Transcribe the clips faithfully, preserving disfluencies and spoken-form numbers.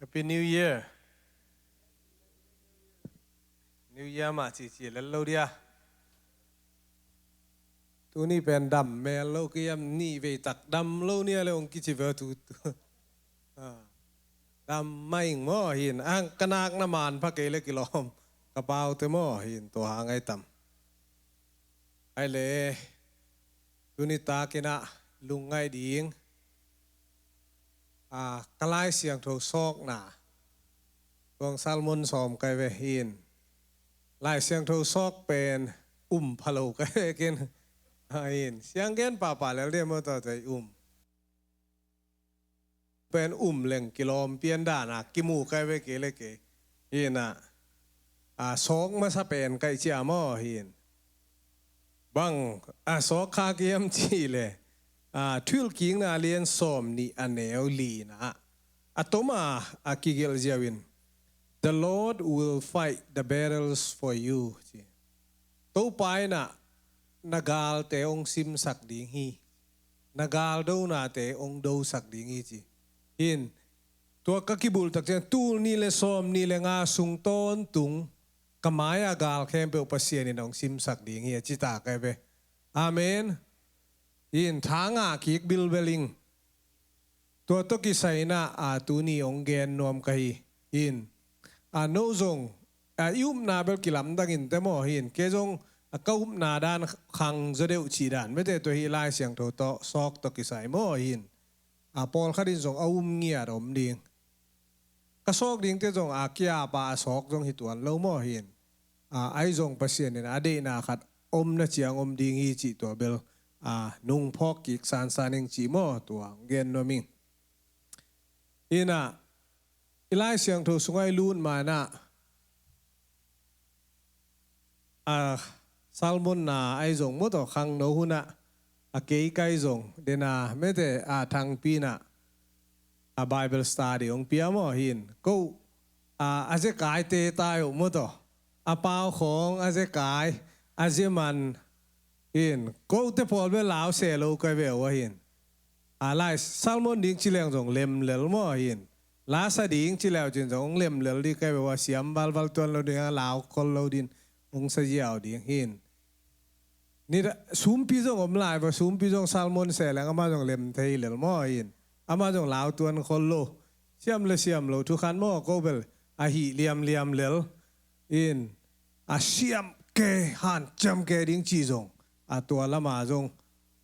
Happy New Year. New Year mah cici lel lo dia. Tuni pen dam mel lo kiam, ni vei tak dam lo nia le ong kici ve tu tu. Ah. Dam maing maw hin. Ang ka nak na man pha kei le kilawm ka paute maw hin, tua hang ai tam. Ai le, tuni takin ah lungngai ding, a, ka Lai Siangtho sawkna, tuang sermon sawm kai ve hin. Lai Siangtho sawk pen um pha lo kai ve kin. A, hin. Siang gen papa lel dia maw, tua tei um. Pen um leng kilawm pian dana kimu kai ve kei le kei. Hina, a, sawk masa pen kai cia maw hin. Bang a sawk kha kiam ci le, a, Thuhilhkikna lian sawm nih a neu lina a toma a kigelh ziau in, "The Lord will fight the battles for you," ci. Topa in ah na galte ong simsak ding hi. Na galdonate ong dosak ding hi ci. Hin, tua ka kibultak ciang tul nih le sawm nih le nga sung tawntung ka mai-a gal khempeuh Pasian in ong simsak ding hi a ci ta kai ve. Amen. Hin, tha ngah kik bilbel ing. Tua tawh kisai in ah, a, tuni ong gen nuam ka hi. Hin, a, no zong, a, i upna bel kilamdang in te maw hin. Kei zong, a, ka upna dan khang zaw deuh cih dan, mete tua hi Lai Siangtho tawh sawk tawh kisai maw hin. A, pawlkhat in zong a um ngiat om ding. Ka sawk dingte zong a kiapa a sawk zong hi tuan lo maw hin. A, ai zong Pasian in a deihna khat omna ciang om ding hi cih tua bel, a, nungphawk kik sansan ing cih maw, tua gen nuam ing. Ina, i Lai Siangtho sungah i lut ma-in ah, a, sermon na ai zong maw, tua khangno hun ah, a, kei kai zong dena mete, a, thangpi in ah, a, Bible study ong pia maw hin. Ko, a, a zekai te tai uh maw, tua a pau khawng, a zekai, a zeman hin. Kote pawl bel lau se lo kai ve uh a hin. A, lai sermon ding ci leng zong lem lel maw hin. La sa ding ci leu cin zong lem lel ding kai ve uh a, siam valval tuan lo ding a, lau khol lo ding, ong sa ziau ding hin. Nidang sumpi zong om lai va, sumpi zong sermon se leng ama zong lem thei lel maw hin. Ama zong lau tuan khol lo. Siam le siam lo thu khat maw, ko bel a hih liamliam lel. In, a siam ke, hanciam ke ding ci zong, a, tua lama zong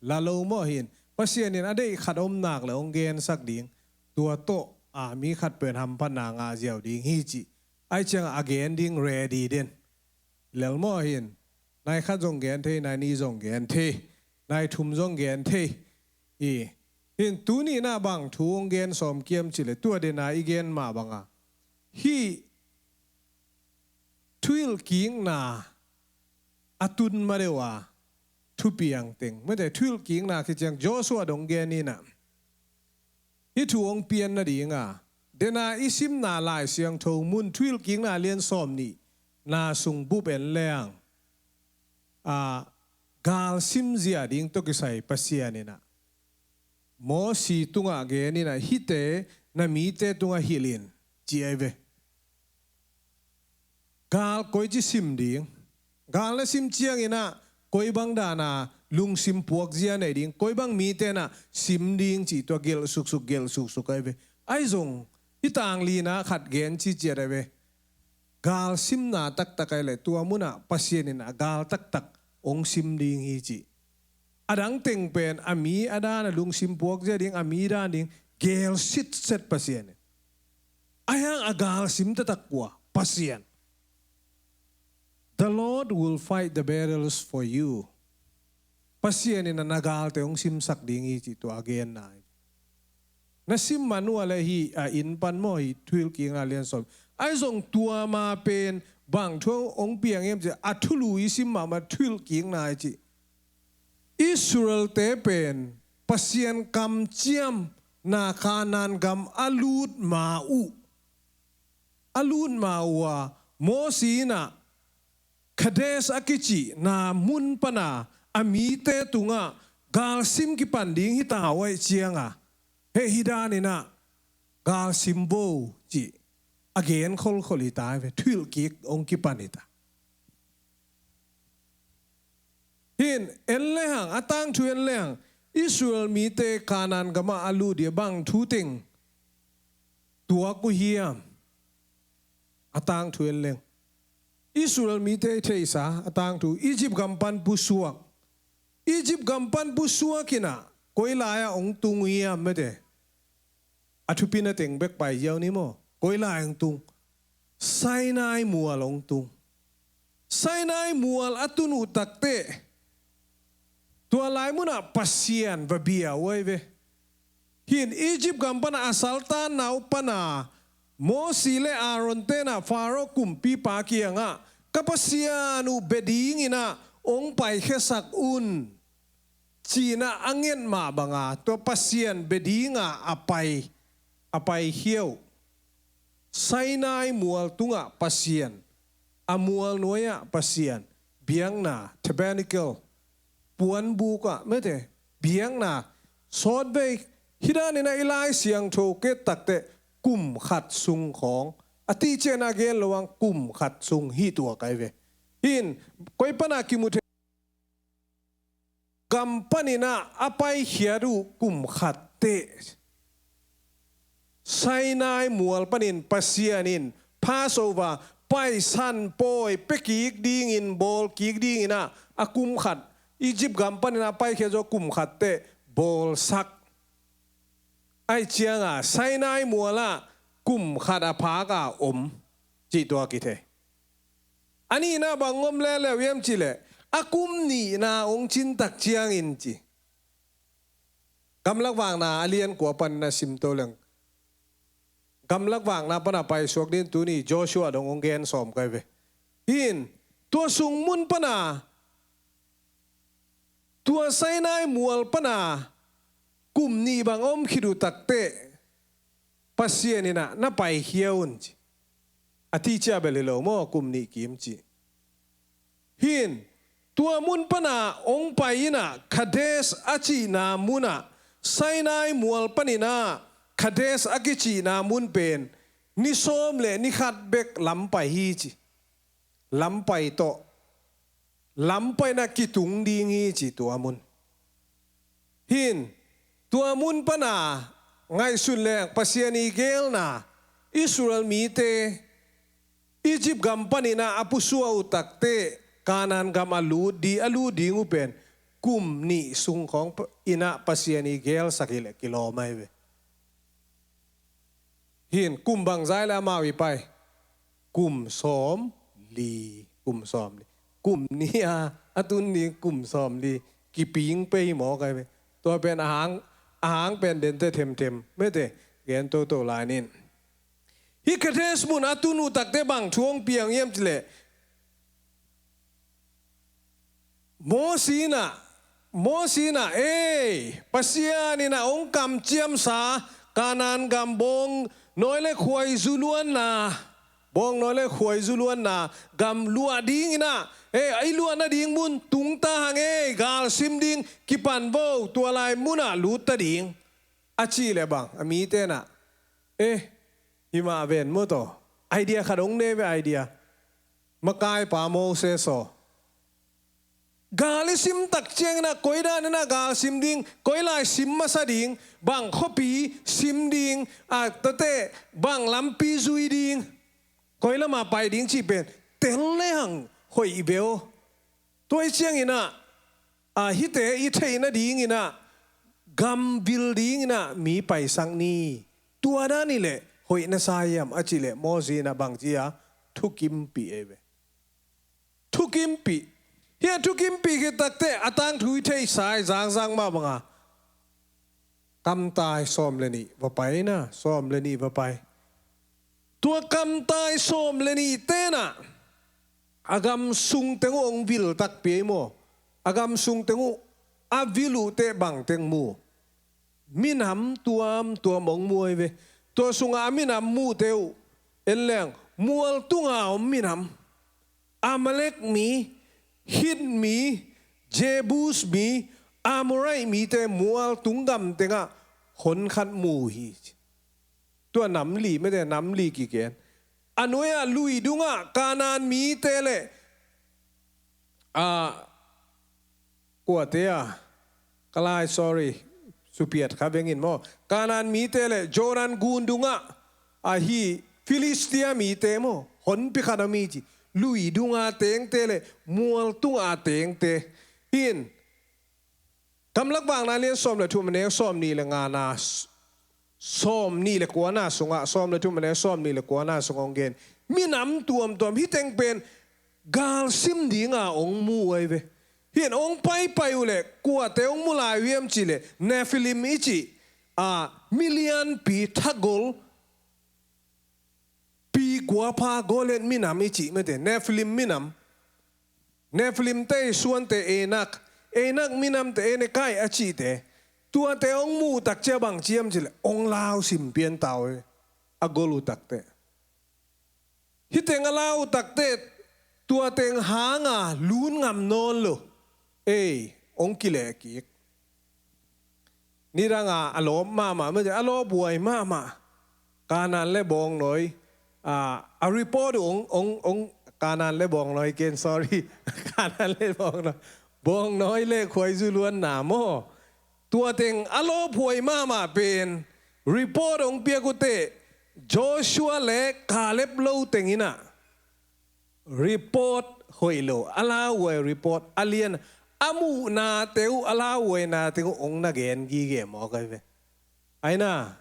la lo maw hin. Pasian in a deih khat om nak le ong gensak ding. Tua tawh, a, mi khat pen hamphatna ngah ziau ding hi ci. Ai ciang a gen ding ready den lel maw hin. Nai khat zong gen thei, nai nih zong gen thei, nai thum zong gen thei. Hi. Hin, tuni in ah bang thu ong gen sawm kiam ci le, tua dena i gen mah banga, hih thuhilhkikna a tun ma deuh a thupiang teng, mete thuhilhkikna kiciang Joshua dong gen in ah, hih thu ong pian nading a, dena i simna Lai Siangtho mun Thuhilhkikna lian sawm nih na sung bup en leng, a, gal simzia ding tawh kisai Pasian in ah Mosi tungah gen in ah, hihte na mite tungah hilh in, ci ai ve. Gal koici sim ding? Gal na sim ciangin ah koi bang dana lungsim puakzia nei ding, koi bang mite na sim ding cih tua gelh suksuk, gelh suksuk ai ve. Ai zong, hih tang lina khat gen ci ciat ai ve. Gal simna taktak ai le tua munah Pasian in a gal taktak ong sim ding hi ci. A dang teng pen a mi a dan a lungsim puakzia ding, a mi dan ding gel sitset Pasian in. Ai hang a gal sim taktak kua? Pasian. "The Lord will fight the battles for you." Pasian in a na galte ong simsak ding hi ci tua a genna hi. Na sim man uh a le hih a inn pan maw, hih Thuhilhkikna lian sawm. Ai zong tua ma pen bang thu ong piang hiam ci, a thulu i sim mahmah Thuhilhkikna hi ci. Israelte pen Pasian kamciamna Kanaan gam a lut ma uh, a lut ma uh a, Mosi in ah Kadesh a kicihna mun pana a mite tungah galsim kipan ding hi ta uh ahih cianga, heh, hih danin ah Galsim vo, cih a gen kholkhol hi ta ve, thuhilh kik hong kipan hi ta. Hin en lehang, a tangthu en lehang, Israel mite Kanaan gamah a lut ding bang thu teng tuak uh hiam? A tangthu en leng, Israel mite i theihsa a tangthu, Egypt gam pan pusuak. Egypt gam pan pusuak in ah koi lai-ah hong tung uh hiam, mete? A thupina teng bek pai ziau ni maw. Koi lai hong tung? Sinai mual hong tung. Sinai mual a tun uh takteh, tua lai munah Pasian va bia uh ahi ve. Hin Egypt gam pana a saltanna uh pana Mosi le Aaron tenah Pharaoh kumpipa kiangah, ka Pasian uh bia dingin ah hong paikhiasak un, ci-in ah a nget mah banga tua Pasian bia dinga a pai, a paikhia uh. Sinai mual tungah Pasian, a mual nuai-ah Pasian, biakna, tabernacle, puanbuk ah, mete, biakna, sawtvei, hih danin ah i Lai Siangtho ket takteh kum khat sung khawng, a tihciang a gen lo-ang kum khat sung hi tuak ahi ve. Hin, koi pana kimu thei, gam panin ah a paikhiat uh kum khat teh, Sinai mual panin Pasian in Passover, Paisan pawi pia kik dingin, bawl kik dingin ah a kum khat, Egypt gam panin ah a paikhiat zawh kum khat teh bawlsak. Ahih ciangah Sinai mualah kum khat a phak a om cih tua kithei. A nihna bang om leuleu hiam cih leh, a kum nihna hong cin tak ciangin ci. Gamlak Vakna a lian kua panin a simto leng, Gamlak Vakna pana paisuak ding tuni Joshua dong hong gen sawm ka hi ve. Hin, tua sung mun pana, tua Sinai mual pana kum nih bang om khit uh takteh, Pasian in ah na paikhia un ci. A tihciang bel hi lo maw, kum nih kim ci. Hin, tua mun pana hong pai in ah Kadesh a cihna munah, Sinai mual panin ah Kadesh a kicihna mun pen ni sawm le ni khat bek lam pai hi ci. Lam pai tawh, lam paina kitung ding hi ci tua mun. Hin, tua mun pana ngaihsun leng Pasian i gelna, Israel mite Egypt gam panin ah a pusuak uh takteh Kanaan gam a lut di, a lut ding uh pen kum nih sung khawng pa-, in ah Pasian i gelsak hi leh kilawm ahi ve. Hin, kum bangzah le amau i pai? Kum sawm li, kum sawm li. Kum nih a, a tun ding kum sawm li. Kiping pei mawk ahi ve. Tua pen a hang, a hang pen dente themthem, mete, gen toto lai nin. Hih Kadesh mun a tun uh takteh bang thu hong piang hiam cih leh, Mosi in ah, Mosi in ah, ei, Pasian in ah hong kamciamsa Kanaan gam bawng nawi le khuai zu luanna, bawng nawi le khuai zu luanna gam luah dingin ah, ei, i luah nading mun tung ta hang ei, gal sim ding, kipan vo, tua lai munah lut ta ding, a cih leh bang, a mite in ah, eh, hi mah ven maw taw. Idea khat hong nei ve, idea. Makaipa Moses aw. Gal i sim tak ciangin ah koi danin ah gal sim ding, koi lai sim masa ding, bang khuapi sim ding, a tate bang lampi zui ding, koi lama pai ding cih pen tel lehang hoih i bia aw. Tua i ciangin ah, a, hihte i theih nadingin ah, gam vil dingin ah mi paisak ni. Tua dan hi leh hoih na sa hiam a cih leh Mosi in ah bang ci a, thukimpih ei ve. Thukimpih. Hih a thukimpih khit takteh a tangthu i theihsa hi zangzang mah banga. Kamtai sawm le nih va pai na, sawm le nih va pai. Tua kamtai sawm le nihte in ah, a gam sung teng uh hong vil takpi ei maw. A gam sung teng uh a vil uh teh bang teng mu? Minam tuamtuam hong mu ei ve. Tua sungah a minam muhte uh en leng, mual tunga om minam. Amalek mi, Hit mi, Jebus mi, Amorite mite mual tung gam tengah honkhat mu hi. Tua nam li mete, nam li kigen. A nuai-ah lui dungah Kanaan mite le, a, kuate a, ka lai, sorry, supiat kha vengin maw. Kanaan mite le Jordan gun dungah ahi Filistia mite maw, honpi khat a mi ci. Lui dunga tengte le mual tunga tengte. Hin, Gamlak Vakna lian sawm le thum, a neu sawm nih le ngana, sawm nih le kuana sungah, sawm le thum, a neu sawm nih le kuana sungah hong gen. Minam tuamtuam, hih teng pen galsim dinga hong mu uh ahi ve. Hin hong paipai uh leh kuate hong mu lai uh hiam cih leh, Nephilim i cih, a, milianpi thagol, pi kuapha Goliath minam i cih mete, Nephilim minam. Nephilim te i suante Enak, Enak minamte Enekai a cihte. Tuate hong mu tak ciang bang ci hiam cih leh, hong lausim pian ta uh hi, a gol uh takte. Hih teng a lau uh takte, tua teng hanga lun ngam nawn lo. Ei, hong kileh kik. Nidanga a lawp mahmah, mete, a lawphuai mahmah. Kanaan le Bawngnawi, a, a report hong, hong, hong, Kanaan le Bawngnawi ken, sorry. Kanaan le Bawngnawi. Bawngnawi le khuaizu luanna maw. Tua teng a lawphuai mahmah pen report hong piak uh teh, Joshua le Caleb lo teng in ah. Report hoih lo, a lauhuai report a lian, a muhnate uh, a lauhuainate uh hong na gen gige mawk ahi ve. Aina,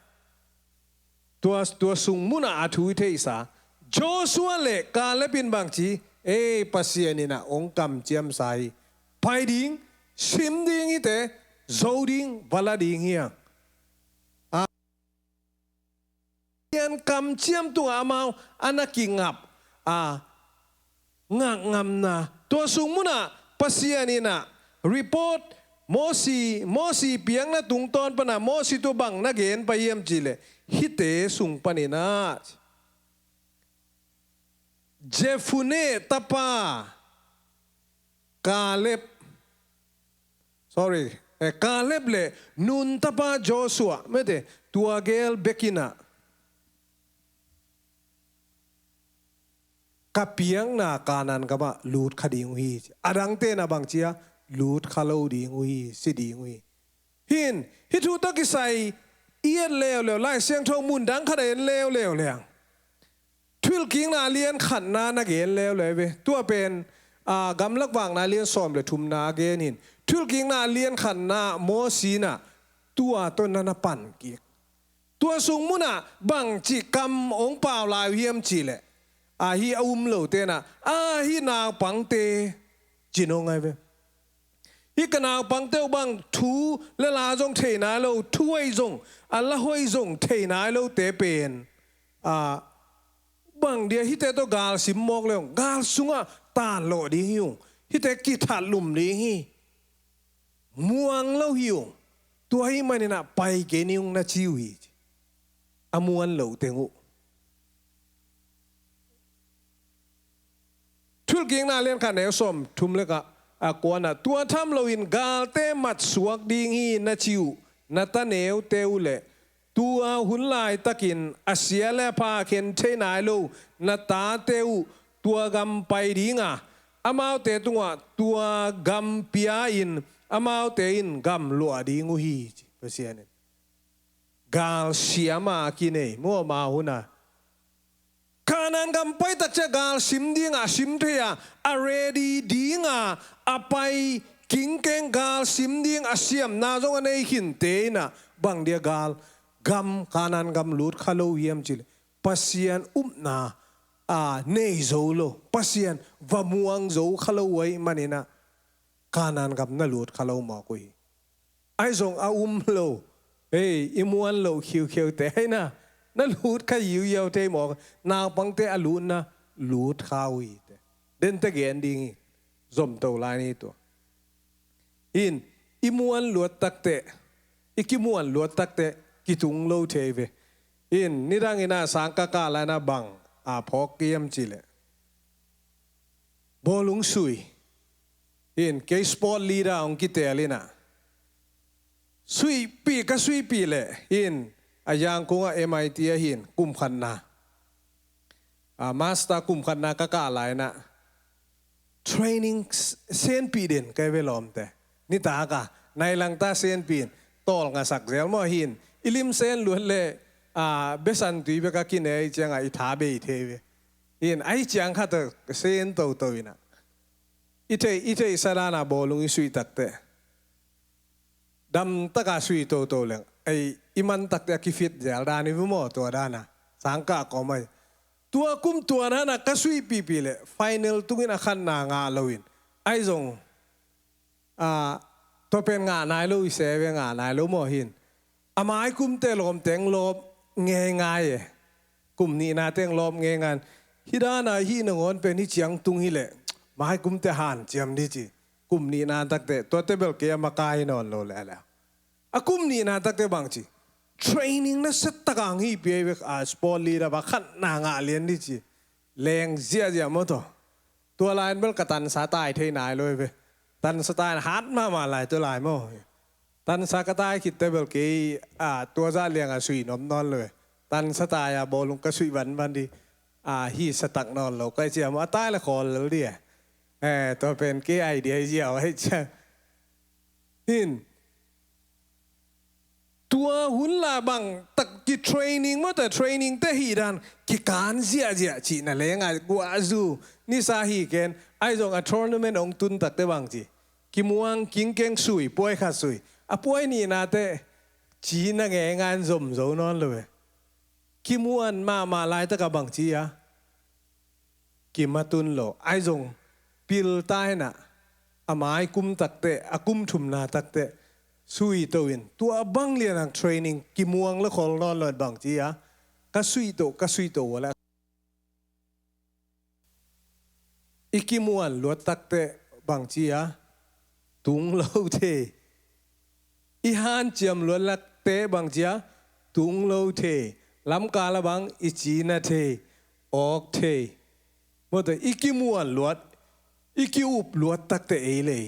tua, tua sung munah a thu i theihsa, Joshua le Caleb in bang ci, ei, Pasian in ah hong kamciamsa hi. Pai ding, sim ding hite, zo ding, va la ding hi hang. Pasian kamciam tungah amau a na kingap, a, ngakngamna. Tua sung munah Pasian in ah report, Mosi, Mosi piakna tungtawn panah Mosi tungah bang na gen pai hiam cih leh, hihte sung panin ah, Jephunneh tapa Caleb, sorry, eh, Caleb le Nun tapa Joshua, mete, tua gel bek in ah ka piakna Kanaan gamah lut kha ding uh hi. A dangte na bang ci a, lut kha lo ding uh hi, si ding uh hi. Hin, hih thu tawh kisai i et leuleu, Lai Siangtho mun dang khat a en leuleu leng, Thuhilhkikna lian khatna na gen leuleu ve. Tua pen, a, Gamlak Vakna lian sawm le thumna a gen hin. Thuhilhkikna lian khatna Mosi in ah tua tawh na na pan kik. Tua sung munah bangci kam hong pau lai uh hiam cih leh, a, hih a um lote in ah, a, hih naupangte ci nong ahi ve. Hih ka naupangte uh bang thu le la zong thei nai lo, thu hoih zong, a, la hoih zong thei nai lote pen, a, bang dia hihte tawh gal sim mawk le hong, gal sungah tanlawh ding hi ung, hihte kithatlum ding hi. Muang lo hi ung. Tua ahih manin ah pai kei ni ung na ci uh hi. A muan lo teng uh. Thuhilhkikna lian khat neu sawm thum le kua, a, kuana, tua tham loin galte matsuak ding hi na ci uh na ta neute uh le tua hun laitakin a sia le a pha khen thei nai lo na tate uh tua gam pai dinga, amaute tungah tua gam pia-in amaute in gam luah ding uh hi, ci Pasian in. Gal siama a kinei, mu amau hun a. Kanaan gam pai tak ciang gal sim dinga a sim thei a, a ready dinga a pai kingkeng, gal sim ding a siamna zong a nei khinte in ah, bang dia gal gam, Kanaan gam lut kha lo hiam cih leh, Pasian upna, a, nei zo lo, Pasian va muang zo kha lo uh ahih manin ah Kanaan gam na lut kha lo mawk uh hi. Ahi zong a um lo, ei, i muan loh khiukheuhte aina, na lut kha yiuyiau thei mawk, naupangte a lutna lut kha uh hi teh. Dente gen ding hi, zomto lai ni tua. In, i muan luat takteh, i kimuan luat takteh, kitung lo thei ve. In, nidang in ah sang ka kah lai in ah bang a phawk hiam cih leh, bawlung sui. In, kei sport leader hong kiteel in ah, suihpih, ka suihpih leh, in, a Yangon ah M I T ah hin kum khatna, a master kum khatna ka kah lai-in ah training s-, senpih den ka hi ve lawmte. Nitak a nai lang ta senpih in, tawlnga sak zel maw hin. I lim sen luat leh, a, besan tui bek a kinei ciangah i tha bei thei ve. Hin, ahi ciang khat a sen toto in ah, i theih, i theihsa dan a bawlung i suih takteh, damtak a sui toto leng, ei, i man takteh a kifit zel dan hi ve maw, tua dan a. Sangkah kawm ahi. Tua kum tua dan a ka suihpihpih leh final tungin a khatna ngah loin, ahi zong, a, tua pen ngah nai lo i se ve, ngah nai lo maw hin. A mai kum teh lawmte hong lawp ngeingai e. Kum nihna teh hong lawp ngeingai. Hih dan a hih nangawn pen hih ciang tung hi leh, mai kum teh hanciam ding ci. Kum nihna takteh, tuate bel kei a makai nawn lo leuleu. A kum nihna takteh bang ci, training nasia tak a hong hih pia hi ve, a, sport leader bang khatna ngah lian ding ci. Leng ziahziah maw tawh. Tua lai-in bel ka tansa tai thei nai lo hi ve. Tansa tai in hat mahmah lai tua lai maw. Tansa ka tai khit teh bel kei, a, tua zah liang a sui nuam nawn lo hi. Tansa tai a bawlung ka suih vanvan ding, a, hih sa tak nawn lo ka hi ciang maw, a tai leh khawl lel ding e. Eh, tua pen kei idea hi ziau ahi ciang. Hin, tua hun la bang tak ki training maw, tua training te hih dan kikan ziahziah cihna leng a guah zu nisa hi ken. Ahi zong a tournament hong tun takteh bang ci, kimuang kingkeng sui, puai khat sui. A puai nihna teh cina ngeingai in zom zo nawn lo ve. Kimuan mahmah laitak a bang ci a, kimatun lo. Ahi zong pil ta in ah, a mai kum takteh, a kum thumna takteh sui to in, tua bang lian hang training kimuang leh khawl nawn lo in bang ci a, ka sui to, ka sui to uh leh. I kimuan luat takteh bang ci a, tung lo thei. I hanciam luat takteh bang ci a, tung lo thei. Lamkal ah bang i cina thei, awk thei. Maw tawh, i kimuan luat, i ki-up luat takteh ei lei.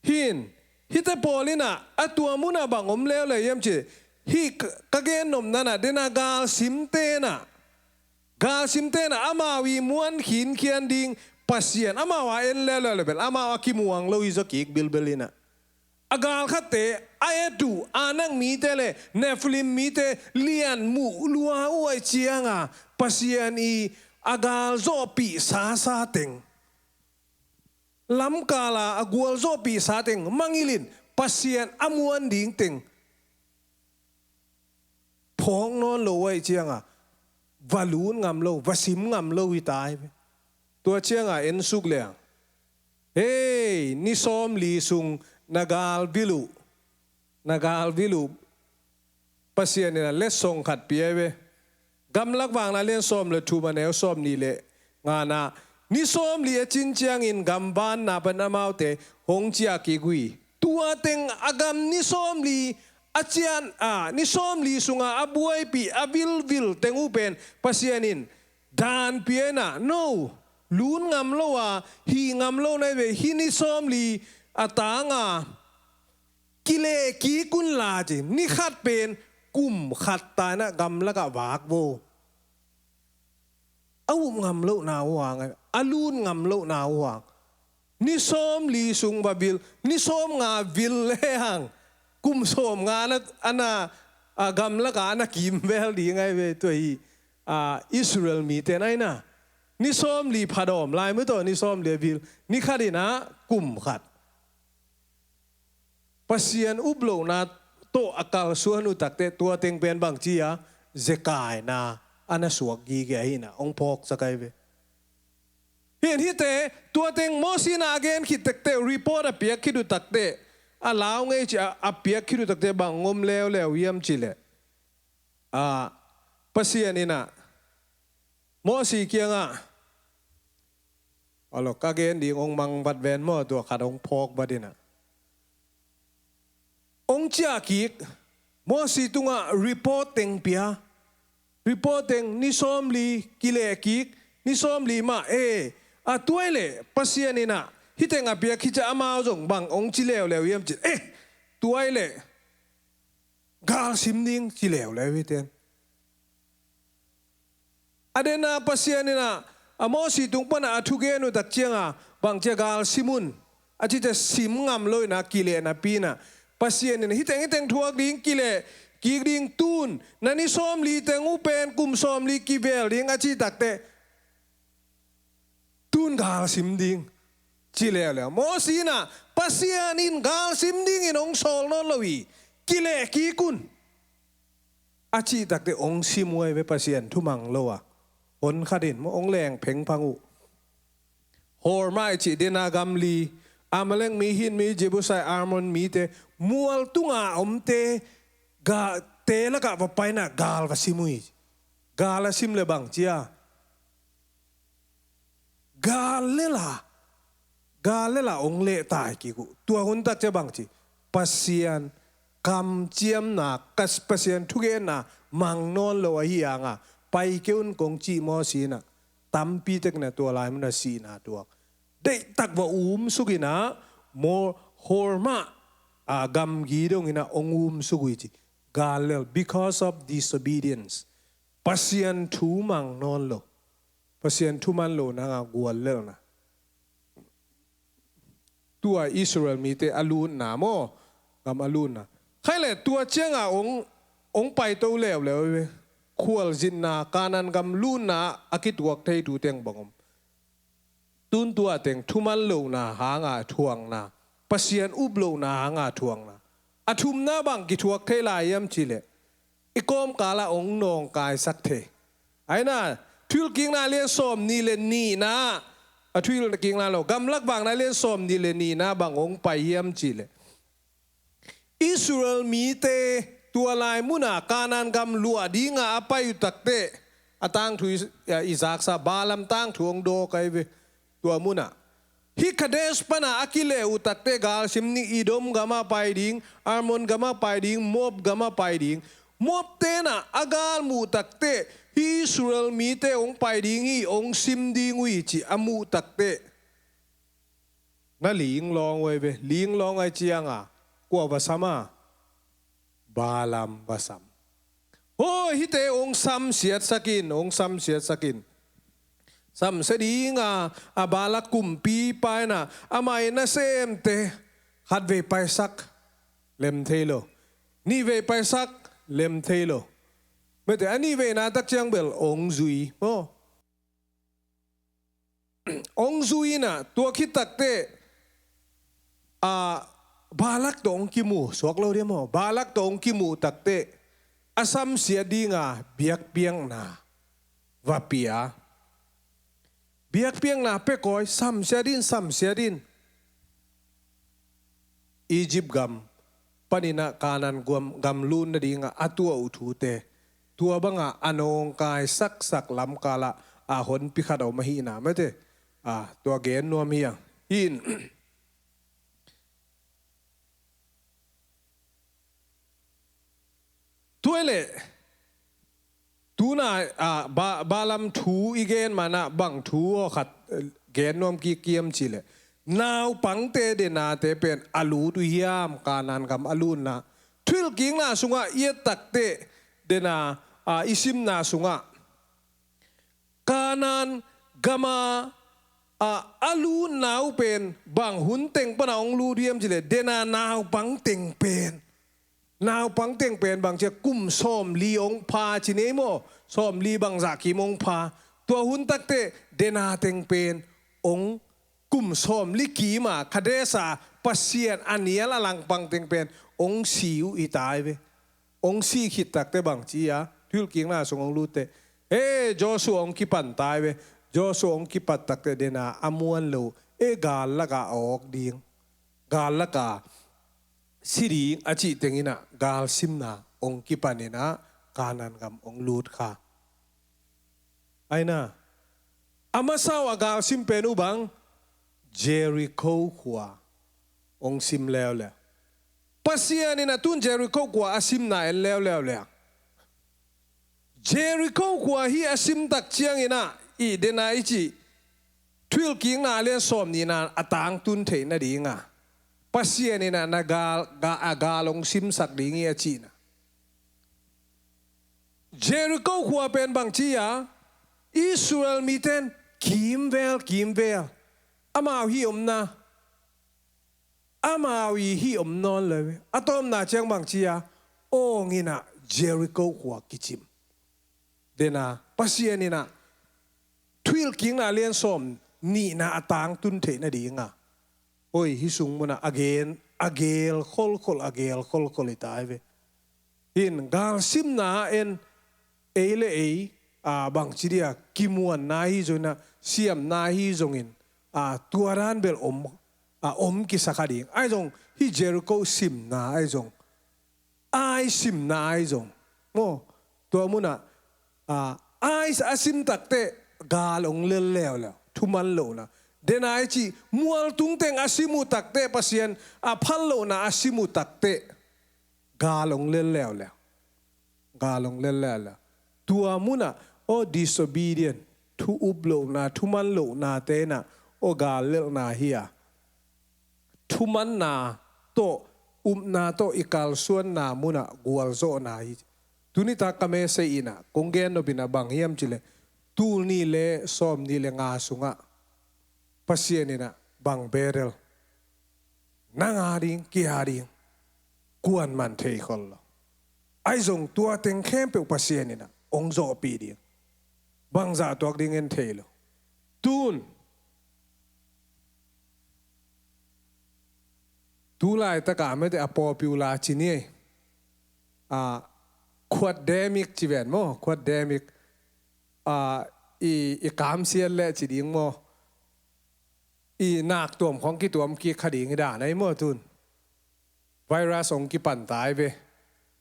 Hin, hihte pawl in ah, a tua mun ah bang om leuleu hiam cih leh, hih ka, ka gen nopna in ah, den a galsimte in ah, galsimte in ah amau i muan khinkhian ding Pasian, amau a en leuleu leh bel, amau a kimuang lo hi zaw kik bilbel in ah. A gal khatte, a et uh, Anak mite leh Nephilim mite lian muh lua uh ahih ciang a, Pasian i a gal zawhpih sasa teng, lamkal a a gualzawhpih sa teng mangngilh in, Pasian a muan ding teng phawk nawn lo ahih ciang a, va lut ngam lo, va sim ngam lo hi ta hi ve. Tua ciang a en suk leng, hei, ni sawmli sung na gal vilh uh, na gal vilh uh, Pasian in a letsong khat pia hi ve. Gamlak Vakna lian sawm leh thum, a neu sawmnih leh ngana, ni sawmli a cin ciangin gamvanna pan amaute hong ciah kik uh hi. Tua teng a gam ni sawmli a cian, a, ni sawmli sung a a buaipih, a vilvil teng uh pen Pasian in dan pia in ah, no, lut ngam lo a, hih ngam lo na hi ve, hih ni sawmli a tang a kileh kik un la ci, ni khat pen kum khat ta in ah gamlak ah vak vo. A up ngam lohna uh hang, a lut ngam lohna uh hang. Ni sawmli sung va vilh, ni sawmnga vilh lehang, kum sawmnga na, a na, a gamlak ah a na kimvel ding ahi ve tua hi, a, Israel mite na hi na. Ni sawmli phadawm lai maw tawh, ni sawmli a vilh, ni khat in ah kum khat. Pasian up lohna tawh a kalsuan uh takteh tua teng pen bangci a, zekaina a na suak gige ahi na, hong phawksak ahi ve. Hi in hihte, tua teng Mosi in a gen khit takteh, report a piak khit uh takteh, a lau ngei ci a, a piak khit uh takteh bang om leuleu hiam cih leh, a, Pasian in a, Mosi kiangah, a lo ka gen ding hong mang vat ven maw, tua khat hong phawk vat in a, hong ciah kik, Mosi tungah report teng pia, report teng ni sawmli kileh kik, ni sawmli mah, eh, a tua hi leh Pasian in a, hih teng a piak hi ci a, amau zong bang hong ci leuleu hiam cih, eh, tua hi leh Gal sim ding ci leuleu hi ten. A dena Pasian in ah, a Mosi tung pana a thugen uh tak cianga, bang cia gal sim un, a ci cia sim ngam lo in ah, kileh napi in ah, Pasian in ah, hih teng hih teng thuak ding, kileh kik ding, tun na ni sawmli teng uh pen kum sawmli kivel ding a cih takteh, tun gal sim ding ci leuleu. Mosi in ah, Pasian in gal sim dingin hong sawl nawn lo hi, kileh kik un, a cih takteh hong sim uh ahi ve, Pasian thumang lo a. Hon khat in maw, hong leng phengphang uh. Horma i cih dena gam li, Amalek mi, Hit mi, Jebusai, Amon mite, mual tunga omte, ga, te lakah va pai in ah gal va sim uh hi. Gal a sim leh bang cia, gal lela, gal lela hong lehtai kik uh. Tua hun tak cia bang ci, Pasian kamciamna, kas, Pasian thugenna mang nawn lo ahih hanga, pai kei un kong cih Mosi in ah, tampi tek in ah tua lai mun ah sihna tuak. Deihtak va umsuk in ah, maw, Horma a gamgi dong in ah hong umsuk uh hi ci. Gal lel, because of disobedience. Pasian thu mang nawn lo. Pasian thu man lo nanga guallelhna. Tua Israel mite a lutna maw, gam a lutna. Khaile tua cianga hong, hong paito leuleu ve. Khualzinna, Kanaan gam lutna a kituak thei thu teng bang om. Tun tua teng thuman lohna hanga thuakna, Pasian up lohna hanga thuakna. A thumna bang kithuak thei lai hiam cih leh, i kawmkalah hong nawngkaisak thei. Aina, Thuhilhkikna lian sawmnih le nihna, a Thuhilhkikna lo, Gamlak Vakna lian sawmnih le nihna bang hong pai hiam cih leh, Israel mite tua lai muna Kanaan gam luah dinga a pai uh takteh, a tangthu i, i zaksa, Balaam tangthu hong dawk ahi ve. Tua muna, hih Kadesh pana a kileh uh takteh gal sim ding, Edom gama pai ding, Ammon gama pai ding, Moab gama pai ding. Moab tena a gal muh takteh, hih Israel mite hong pai ding hi, hong sim ding uh hi cih a muh takteh, na linglawng uh ahi ve. Linglawng ahi cianga, kua va sam a? Balaam va sam. Hoi, hihte hong samsiatsak in, hong samsiatsak in. Samsia dinga, a Balak kumpipa ina, amah i nasemte, khatvei paisak, lem thei lo. Nihvei paisak, lem thei lo. Mete, a nihveina tak ciang bel hong zui maw. Hong zui ina, tua khit takteh, a, Balak tawh hong kimu, suak lo dia maw, Balak tawh hong kimuh takteh, a samsiat dinga biakpiakna va pia. Biakpiakna pia kawm, samsiat in, samsiat in. Egypt gam panin a Kanaan gam, gam lut nadinga a tuah uh thute, tua banga a nawngkai saksak lamkalah a honpi khat a om ahihna mete, a, tua gen nuam hi a. Hi in, tua leh, tuna, a, Ba-, Balaam thu i gen mana bang thu aw khat, eh, gen nuam kik hiam cih leh, naupangte denate pen a lut uh hiam, Kanaan gam a lutna. Thuhilhkikna sungah i et takteh, dena, a, i simna sungah, Kanaan gama, a, a lutna uh pen bang hun teng pana hong lut uh hiam cih leh, dena naupang teng pen, naupang teng pen bang cia kum sawmli hong pha ci nei maw, sawmli bangzah kim hong pha. Tua hun takteh dena teng pen hong kum sawmli kima Kadesh a Pasian a nial a langpang teng pen hong si uh hi ta hi ve. Hong si khit takteh bang ci a, Thuhilhkikna sung hong lutteh, he, Joshua hong kipan ta hi ve. Joshua hong kipat takteh dena a muan lo, e, gal laka a awk ding, gal laka si ding a cih teng ina gal simna hong kipan ina Kanaan gam hong lut kha. Aina, a masa uh a gal sim pen uh bang, Jericho khua hong sim leuleu. Pasian ina tun Jericho khua a simna en leuleu leh, Jericho khua hih a sim tak ciang ina, i dena i cih, Thuhilhkikna lian sawmnihna a tangtun theih nadinga, Pasian ina na gal, ga, a gal hong simsak ding hi a cihna. Jericho khua pen bangci a, Israel miten kimvel kimvel amau hih omna, amau i hih om nawn lo hi. A tawpna ciang bangci a, awng inah Jericho khua kicim. Dena Pasian inah Thuhilhkikna lian sawm nihna a tangtun theih nadinga, oi, hih sung munah a gen, a geel kholkhol, a geel kholkhol i tai ve. Hin galsimna ah en, ei le ei, a, bangci dia, kimuanna hi zongin ah, siamna hi zongin, a, tua dan bel om, a, om kisa kha ding. Ahi zong hih Jericho simna ahi zong, Ai simna ahi zong maw, tua munah, a, ai a sim takteh gal hong lel leuleu, thuman lohna. Dena i cih mualtung teng a sim uh takteh, Pasian a phal lohna a sim uh takteh gal hong lel leuleu. Gal hong lel leuleu. Tua munah, aw, disobedient, thu up lohna, thuman lohnate inah, aw, gal lelhna hi a, thumanna tawh, upna tawh i kalsuanna munah gualzawhna hi. Tuni tak ka message inah kong gen nop inah bang hiam cih leh, tul nih le sawm nih le nga sungah Pasian inah bang battle, nang a ding, kei a ding, kuaman thei khol lo. Ahi zong tua teng khempeuh Pasian inah hong zawhpih ding. Bangzah tuak ding en thei lo. Tun, tu laitaka mete a popular ci ni ei. A, khuat demik ci ven maw, khuat demik. A, i, i kamsiat leh ci ding maw. I nak tuam khong kituam kik kha ding hi dan ahi maw tun. Virus hong kipan tai ve.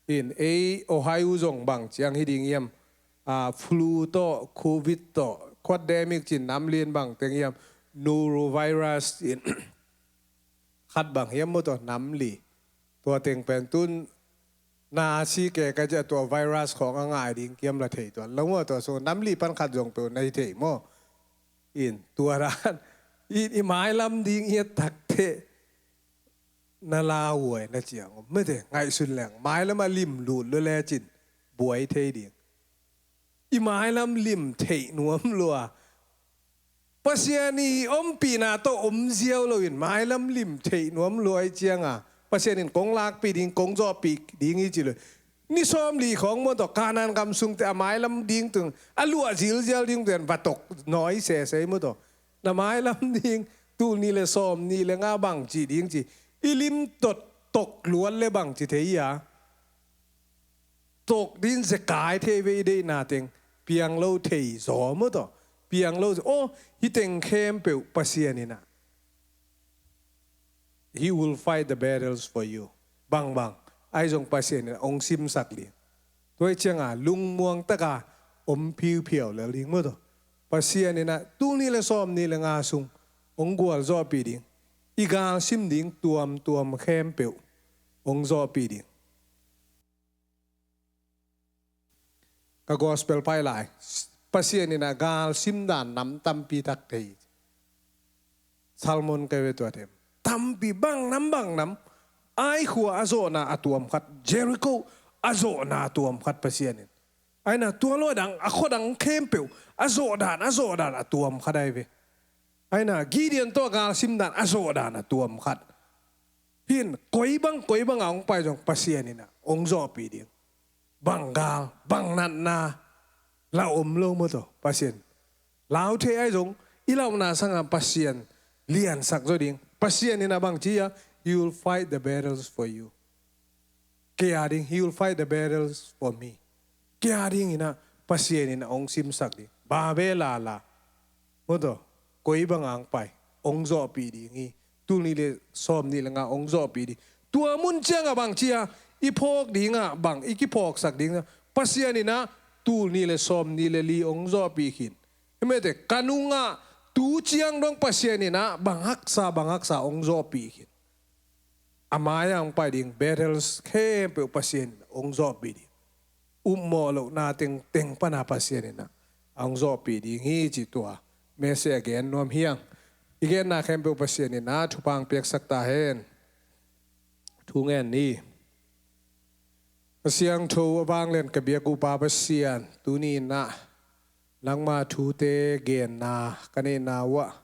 In ei Ohio zong bang ciang hi ding hiam. A, flu tawh, covid tawh, khuat demik cin nam li in bang teng hiam. Norovirus in khat bang hiam maw tawh, nam li. Tua teng pen tun na si ke ka cia tua virus khong a ngai ding kiam la thei tuan lo maw, tua sung nam li pan khat zong peuh na hi thei maw. In tua dan in i mailam ding i a takteh na lauhuai na ciang om mete, ngaihsun leng mailam a lim lut lo lecin buai thei ding. I mailam lim theih nuam lua. Pasian i ompihna tawh om ziau loin mailam lim theih nuam lua i cianga Pasian in kong lakpih ding, kong zawhpih ding hi ci lo. Ni sawm li khong maw tawh, Kanaan gam sungte a mailam ding tung a luah zilzial ding tung va tok nawi sese maw tawh. Na mailam ding tul nih le sawm nih le nga bang ci ding ci, i lim tot tok luat le bang ci thei a. Tok ding zekai thei ve, i deihna teng piang lo thei zaw maw tawh. Piang lo zaw, aw, hih teng khempeuh Pasian inah, He will fight the battles for you. Bangbang ahi zong Pasian inah hong simsak ding. Tua hi cianga lungmuang taka om phiuphiau lel ding maw tawh. Pasian inah tul nih le sawm nih le nga sung hong gualzawhpih ding. I galsim ding tuamtuam khempeuh hong zawhpih ding. Ka gospel pai lai, Pasian inah galsim dan nam tampi tak thei. Salmon kei ve tua them. Tampi bang nam bang nam. Ai khua a zawhna a tuam khat, Jericho a zawhna a tuam khat Pasian in. Aina tua lua dang a khua dang khempeuh a zawh dan, a zawh dan a tuam khat ai ve. Aina Gideon tawh galsim dan a zawh dan a tuam khat. Hin koi bang koi bang a hong pai zong Pasian inah hong zawhpih ding. Bang gal, bang natna la om lo maw tawh Pasian. Lau thei ai zong i lauhna sangah Pasian liansak zaw ding. Pasian inah bang ci a, He will fight the battles for you. Kei a ding, He will fight the battles for me. Kei a ding inah Pasian inah hong simsak ding. Babel a la maw tawh, koi bang a hong pai, hong zawhpih ding hi. Tul nih le sawm nih le nga hong zawhpih ding. Tua mun ciangah bang ci a, i phawk dingah bang i kiphawksak dingah Pasian inah tul nih le sawm nih le li hong zawhpih khin. Himete ka nungah tu ciang dong Pasian inah bang haksa bang haksa hong zawhpih khin. A mai-ah hong pai ding battles khempeuh Pasian inah hong zawhpih ding. Upmawh lohna tengteng pana Pasian inah hong zawhpih ding hi ci tua message a gen nuam hi hang. I genna khempeuh Pasian inah thupha hong piaksak ta hen. Thu ngen ni. Kha Siangtho a vanglian ka biak uh Pa Pasian, tuni in ah nangma thute genna ka neihna uh ah